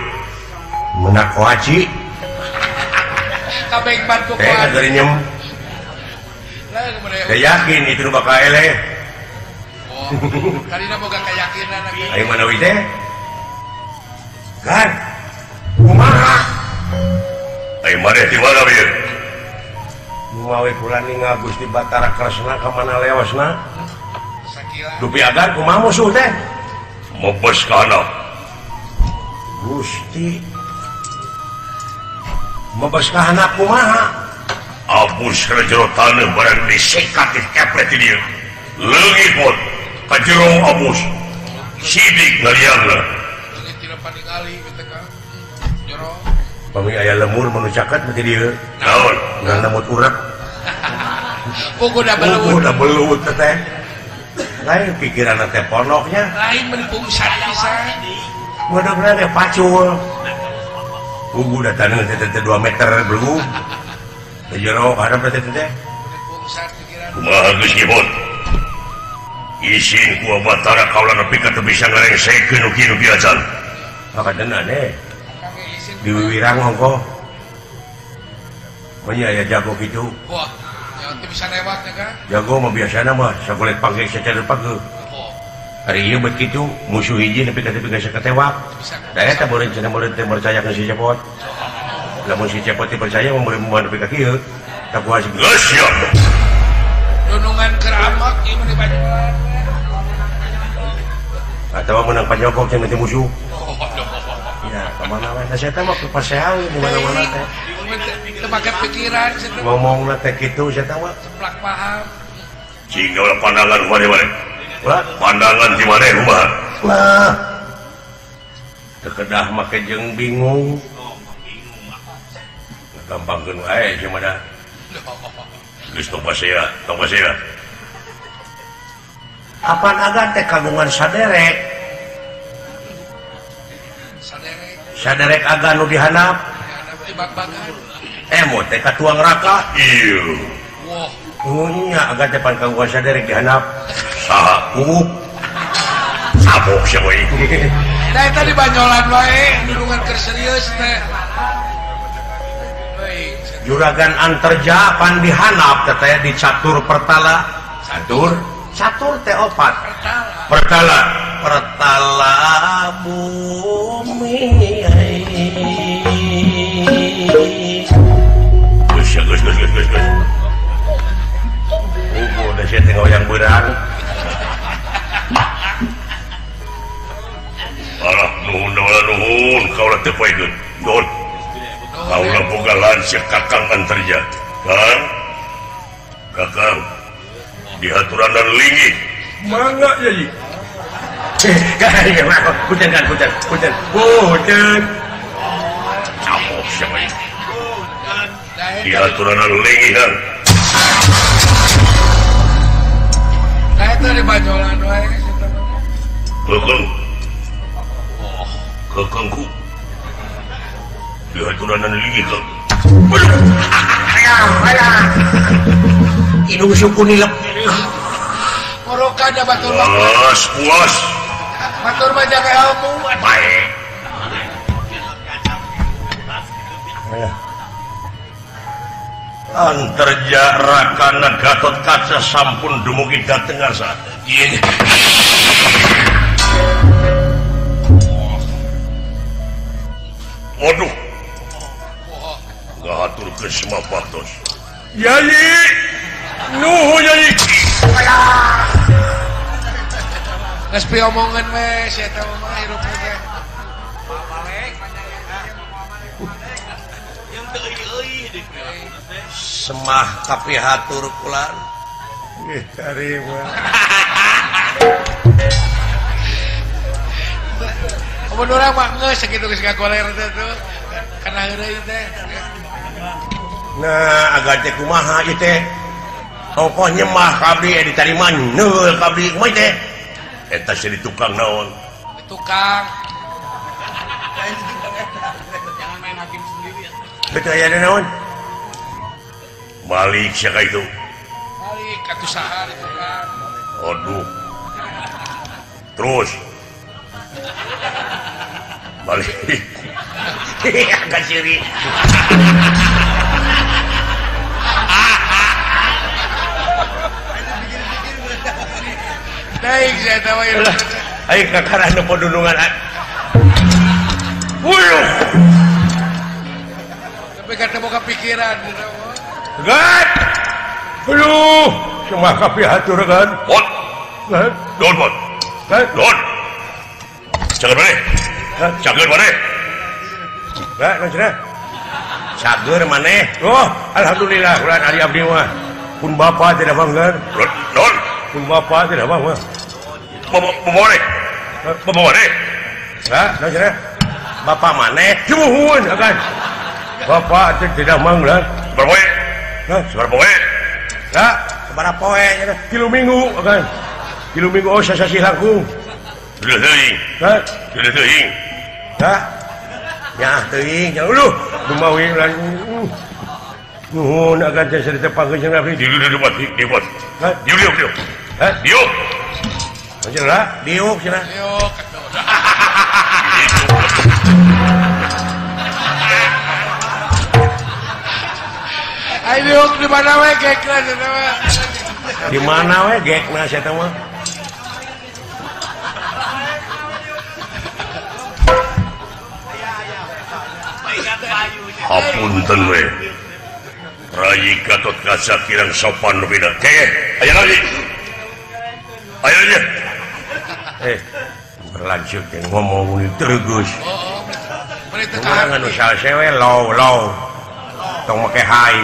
Menak koaci. Kabeng bantu koaci. Teh nyem. Yakin itu bakal eleh. Oh, tadina boga keyakinan lagi. Ayo mana we teh? Kan. Kumaha? Ayo maneh di mana we? Mawe kula ningal Gusti Batara Kresna ka mana lewasna? Sakila. Dupi agan kumaha musuh teh? Mebes ka handap. Gusti. Mebes ka handap kumaha? Abus kana jero taneuh barang disekat dikepret di dieu. Leungit pot ka jero abus. Sidik ngaliangna. Leungit tina paningali teh ka jero. Pami aya lemur manu caket mah di dieu. Naon? Ngan nemut urek. Pugu da belut. Pugu da belut teh. Lain pikiranna teh pondoknya. Lain mun pungsat pisan. Bodohna teh pacul. Pugu da taneuh teh 2 meter belum. Jero hadap teh teh. Kumaha geus nyebut? Isin ku Batara kaula nepi ka teu bisa ngarengsekeun nu kieu nu kieu acan. Maka deh. Di Wiwirang ongkoh. Pokoknya aya jago kitu. Wah, ya teu bisa lewat ya kan? Jago mah biasana mah sakulit panggil secara pageuh. Ari ieu bet kitu musuh hiji nepi ka teu bisa katewak. Da eta boleh cenah boleh teu percaya ka si Cepot. Lamun si Cepot teu percaya mah moal nepi ka kieu. Tak kuas geus ya. Dunungan keramak ieu mah dibajuan. Atawa menang Pajokok cenah teh musuh. Ya, kemana we? Nah, saya teh mah kepasean di mana-mana teh. Teu make pikiran cenah. Ngomongna teh kitu saya teh mah. Ceplak paham. Cing ulah pandangan kumaha maneh. Ulah pandangan di maneh kumaha? Lah. Teu kedah make jeung bingung. Gampangkeun wae cenah mah. Geus tong pasea, tong pasea. Apan agan teh kagungan saderek. Saderek agan nu dihandap. Emo teh katuang raka. Ieu. Wah. Nya agan teh pan kagungan saderek dihandap. Saha? Uup. Sabok sia we. Da eta di banyolan wae nulungan keur serius teh. Juragan Anterja pan dihandap teh di catur pertala. Catur? Catur teh opat. Pertala. Pertala bumi. Geus geus geus geus geus. Ugu da sia teh ngoyang beurang. Alah nuhun nuhun kaula teu poekeun. Nuhun. Kaula boga lanceuk Kakang Anterja. Kang. Kakang. Dihaturanan linggih. Mangga yai. Punten kan punten punten. Punten. Capok siapa ini? Dihaturanan linggih kan. Nah itu di banyolan wae. Kekeng. Kekengku. Dihaturanan linggih kan. Ayah, ayah. Hidung suku nilep. Moroka da batur mah. Puas, puas. Batur mah jaga ilmu. Baik. Anterja Rakana Gatot Kaca sampun dumugi dhateng ngarsa. Ieu. Waduh. Ngahaturkeun semua baktos. Yai. Nuhun Yai. Geus piomongan we sia teh mah hirup teh. Semah kapihatur kula. Nggih tarima. Mun urang mah geus sakitu geus ngagoler teh tuh. Kana heureuy teh. Nah, agan teh kumaha ieu teh? Tokoh nyemah kabdi ditarima neul kabdi kumaha teh? Eta si tukang naon? Tukang. Jangan main hakim sendiri ya. Betul aya naon? Malik siapa itu? Malik atuh saha di tukang. Aduh. Terus. Balik. Ka siri. Teuing sia eta mah. Aing kakara nu podunungan. Wuluh. Tapi kata boga pikiran. Gat. Aduh, semua kapihatur kan. Bon. Don bon. Don. Cager maneh. Cager maneh. Enggak, maksudnya. Cager maneh. Oh, alhamdulillah ulah ari abdi mah. Pun bapa tidak bangga. Don. Pun bapa tidak bangga. Bapak maneh. Bapak maneh. Enggak, maksudnya. Bapak maneh cumuhun akan. Bapak tidak mangga. Sabaraha poe? Sabaraha poe? Enggak, sabaraha poe cenah? 3 minggu akan. 3 minggu oh sasasih langkung. Deuh teuing. Hah? Deuh teuing. Hah? Nyaah teuing, uluh, dumawi ulah. Nuhun akan teh sarita pangkeun jeung abdi. Diuk diuk. Hah? Diuk diuk diuk. Hah? Diuk. Cenah, diuk cenah. Diuk. Ayo diuk di mana we gekna cenah mah. Di mana we gekna sia teh mah? Hapunten we. Rayi Gatot Kaca kirang sopan rupina. Ke, aya lagi. Ayo aja. Berlanjut yang ngomong terus. Oh, Urang anu salse we low low. Tong make hai.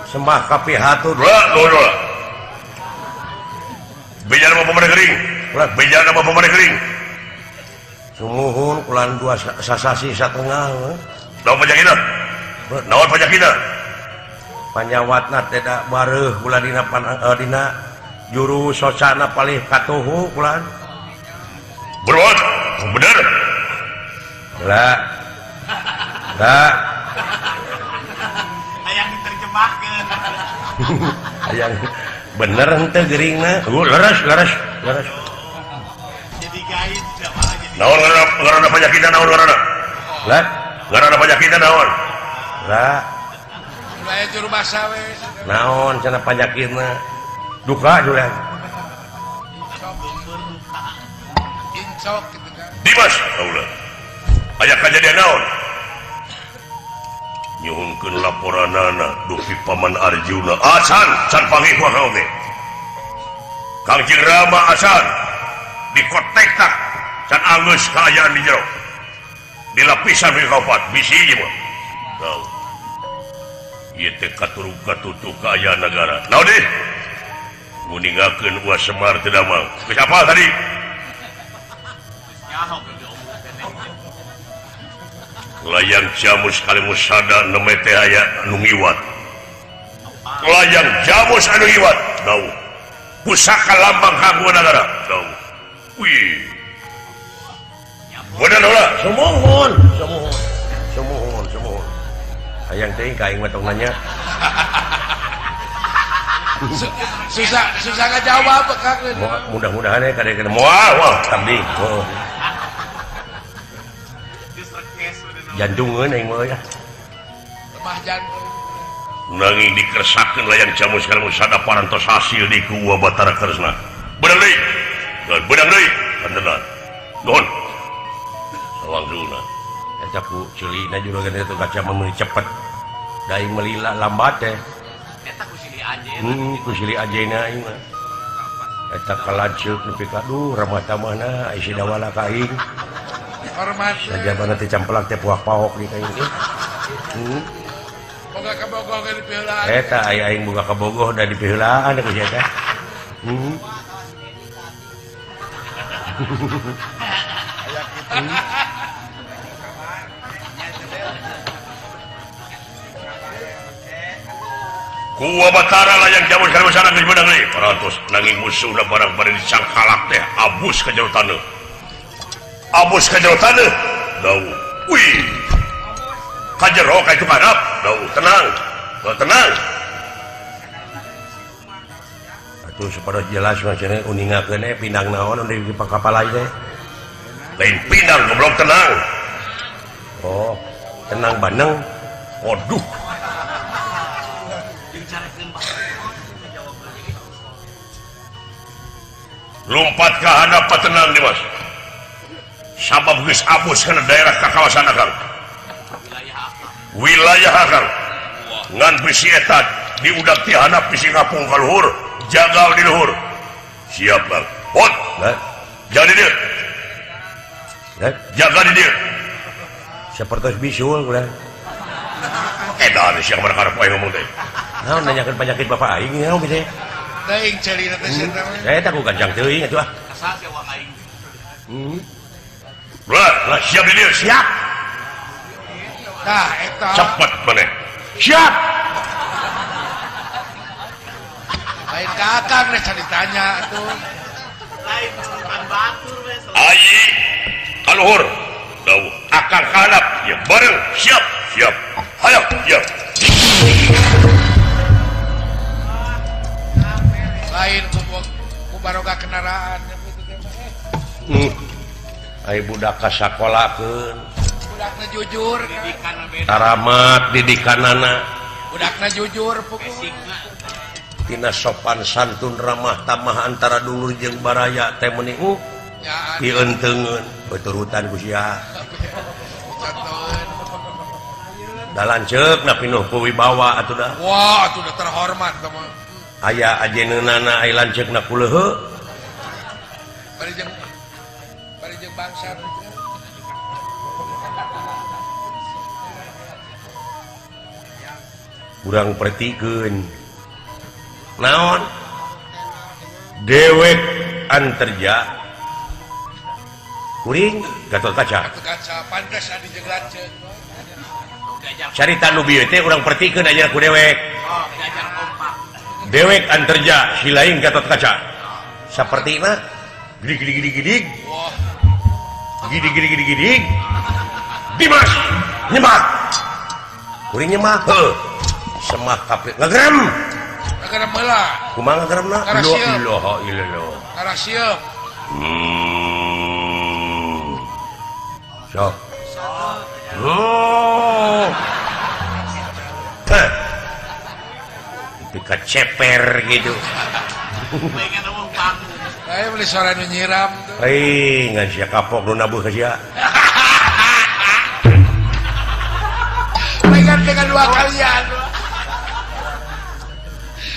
Sembah kapihatur. Lah, Bejar mah pamane gering. Bejar mah pamane gering. Sumuhun kulan dua sasasi satengah. Naon pajakina? Naon pajakina? Panyawatna tidak bareuh kula dina dina juru socana palih katuhu kulan. Berbuat bener. Lah. Lah. Hayang diterjemahkeun. Hayang bener henteu geuringna. Leres leres leres. Jadi gaib malah jadi. Naon ngaranna pajakina naon ngaranna? Lah, ngaranna pajakina naon? Lah. Aya juru basa we. Naon cenah pajakina? Duka julen. Incok kitu kan. Dimas kaula. Aya kajadian naon? Nyuhunkeun laporanana dupi Paman Arjuna. Acan can panggih ku oge. Kangjeng Rama acan dikotektak can anggeus kaayaan di jero. Di lapisan we kaopat bisi ieu mah. Tau. Ieu teh katurug katutuh kaayaan nagara. Naon deui? Nguningakeun Uwa Semar teu damang. Geus apal tadi? Layang jamus kalimusada neme teh aya anu ngiwat. Layang jamus anu ngiwat. Dau. Pusaka lambang kagungan nagara. Dau. Wih. Bener ulah. Sumuhun, sumuhun. Sumuhun, sumuhun. Hayang teuing ka aing mah tong nanya. Susah susah ngajawab Kang. Mudah-mudahan ya kadang-kadang moal wah abdi. Jantungeun aing mah ya. Lemah jantung. Nanging dikersakeun layang jamus kalimusada parantos hasil di ku Uwa Batara Kresna. Beunang deui. Beunang deui. Beneran. Nuhun. Sawangsuna. Eta ku ceulina juragan eta kaca mah cepet. Da aing meuli lambat teh. Eta ku silih ajeuna. Ku silih ajeuna aing mah. Eta kalanceuk nepi ka duh ramah tamahna isi dawala ka aing. Hormat. Sajabana teh campelak teh puak paok di ka aing. Boga kabogoh ge dipiheulaan. Eta aya aing boga kabogoh da dipiheulaan ku sia teh. Aya kitu. Ku Uwa Batara layang jamus kalimusada geus beunang deui. Parantos nanging musuhna barang bari dicangkalak teh abus ka jero taneuh. Abus ka jero taneuh. Dau. Wih. Ka jero ka itu karap. Dau, tenang. Tenang. Atuh supaya jelas mah cenah uningakeun we pindang naon di kapal teh. Lain pinang goblok tenang. Oh, tenang baneng. Waduh. Lompat ke handap tenang Dimas. Sabab geus abus kana daerah ka kawasan akang. Wilayah akang. Ngan bisi eta diudak ti handap bisi ngapung ka luhur, jagal di luhur. Siap, Bang. Hot. Jadi dia. Jaga di dia. Sapertos bisul ulah. Edan siang mana karep aing ngomong teh. Naon nanyakeun penyakit bapak aing naon teh. Teuing carina teh sia teh. Saya tak ku gancang teuing atuh ah. Asa sia uang aing. Lah, lah siap di dia, siap. Tah eta. Cepet maneh. Siap. Lain ka akang rek ditanya atuh. Lain bukan batur we. Ayi kaluhur. Dawuh akang kahanap ya bareng siap, siap. Hayo, ya. Lain ku baroga kendaraan Ai budak ka sakolakeun. Budakna jujur taramat didikanana. Budakna jujur pukul. Tina sopan santun ramah tamah antara dulur jeung baraya teh meuni pientengeun beturutan ku sia. Da lanceuk na pinuh wibawa atuh da. Wah, atuh da terhormat teh mah. Aya ajeneunana ai lanceukna kuleuheu. Bari jeung bangsa. Urang pertikeun. Naon? Dewek anterja kuring Gatot Kaca. Gatot Kaca pantes adi jeung lanceuk. Carita nu bieu teh urang pertikeun aja ku dewek. Dewek anterja si lain Gatot Kaca. Sapertina gedig gedig gedig gedig. Gedig gedig gedig gedig. Dimas nyemak. Kuring nyemak heuh. Semah kabeh ngagerem. Ngagerem heula. Kumaha ngageremna? La ilaha illallah. Karasieuk. Sok. Oh. Pika ceper gitu. Saya beli suara nu nyiram tuh. Hei, ngan sia kapok nu nabuh ka sia. Pengen dengan dua kalian.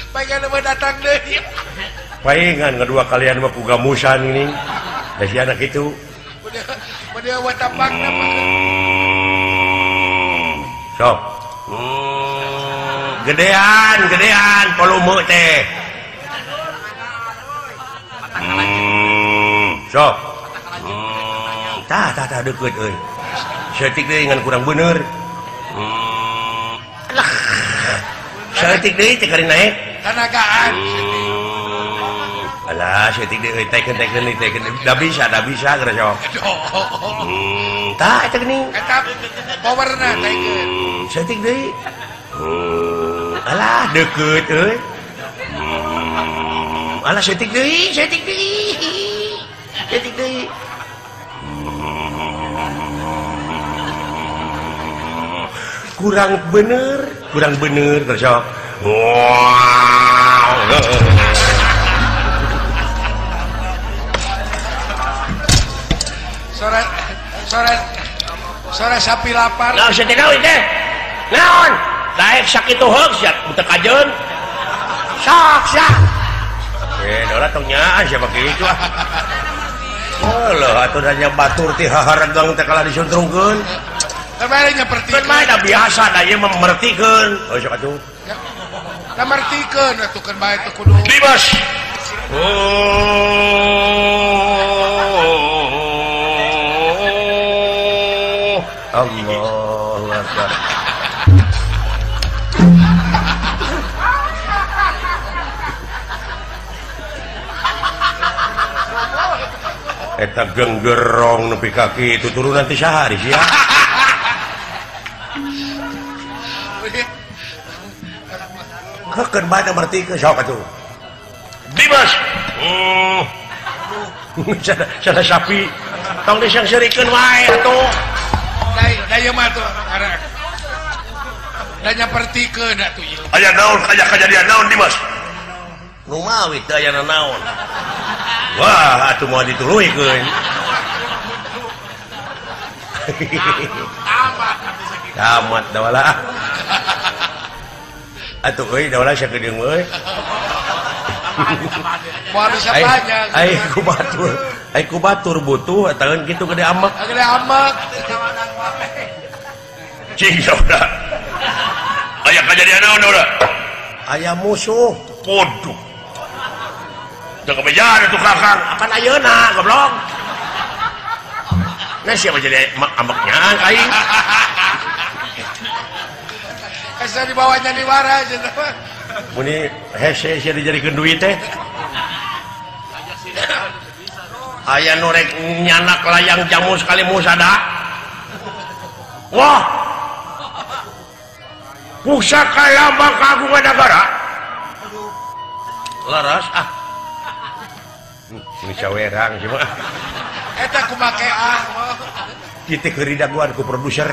Pengen nu datang deui. Paingan kedua kalian mah ku gamusan ini. Da si anak itu. Udah watapakna mah. Sok. Gedean, gedean volume teh. Sok. Tah tah tah deukeut euy. Saeutik deui ngan kurang bener. Alah. Saeutik deui teh kari naik. Tanagaan. Alah, saeutik deui teken teken teken. Da bisa geura sok. Tah eta geuning. Eta powerna teken. Saeutik deui. Alah deukeut euy. Alah saeutik deui, saeutik deui. Saeutik deui. Kurang bener kerja. Wow. Sore sapi lapar. Naon sia teh naon teh? Naon? Daek sakitu heug sia teu kajeun. Sok sia. Dora tong nyaan sia mah kitu ah. Heuh atuh da nya batur ti haharegang teh kalah disuntrungkeun. Kemarin nyepertikeun. Kan mah da biasa da ieu mah mertikeun. Oh sok atuh. Da mertikeun atuh keun bae teh kudu. Dimas. Oh. Allahu Akbar. Eta genggerong nepi ka kitu turunan ti saha ari sia. Kekeun bae mertikeun sok atuh. Dimas. Sada sapi. Tong disangseurikeun wae atuh. Da ieu mah tuh da nyapertikeun atuh ieu. Aya naon aya kajadian naon Dimas? Nu mawi teu aya naon. Wah, atuh moal dituluykeun. Tamat dawala. Atuh euy dawala sakedeung euy. Moal bisa banyak. Ai ku batur. Ai ku batur butuh ataun kitu gede amek. Gede amek. Cing saudara. Aya kajadian naon saudara? Aya musuh. Waduh. Teu kebejar atuh Kakang. Apan ayeuna goblok. Nah siapa jadi ambeknya aing. Asa dibawanya diwara cenah. Muni hese sia dijadikeun duit teh. Aya nu rek nyanak layang jamu sekali musada. Wah. Pusaka lambang kagungan negara. Laras ah. Ini cawerang sih mah. Eta kumake ah. Kitu keur daguan ku produser.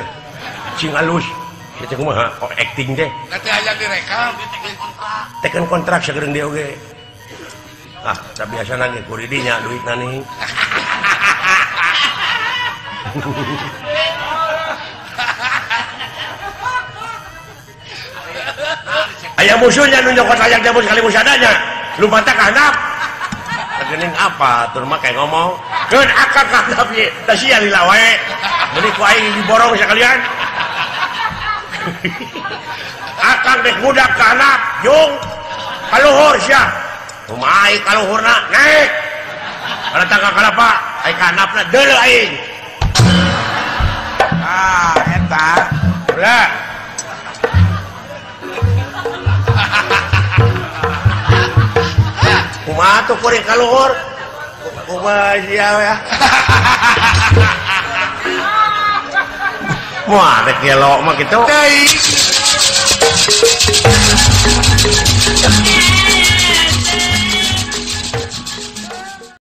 Cing alus. Kitu kumaha? Oh, acting teh. Nanti hayang direkam, teken kontrak sageureng dia oge. Ah, da biasana ge ku didinya duitna nih. Aya musuhnya nu nyokot layang jamu sekali musadanya. Lumpatna ka handap. Geuning apa tur mah kayak ngomong. Keun akang ka handap ye, da sia lila wae. Meuni ku aing diborong sakalian. Akang dek budak ka handap, jung. Kaluhur sia. Kumaha aing kaluhurna? Naik. Kana tangga kalapa, aing ka handapna deuleu aing. Ah, eta. Ulah. Kumaha tuh kuring kaluhur? Kumaha sia ya. Moal rek gelo mah kitu. Teuing.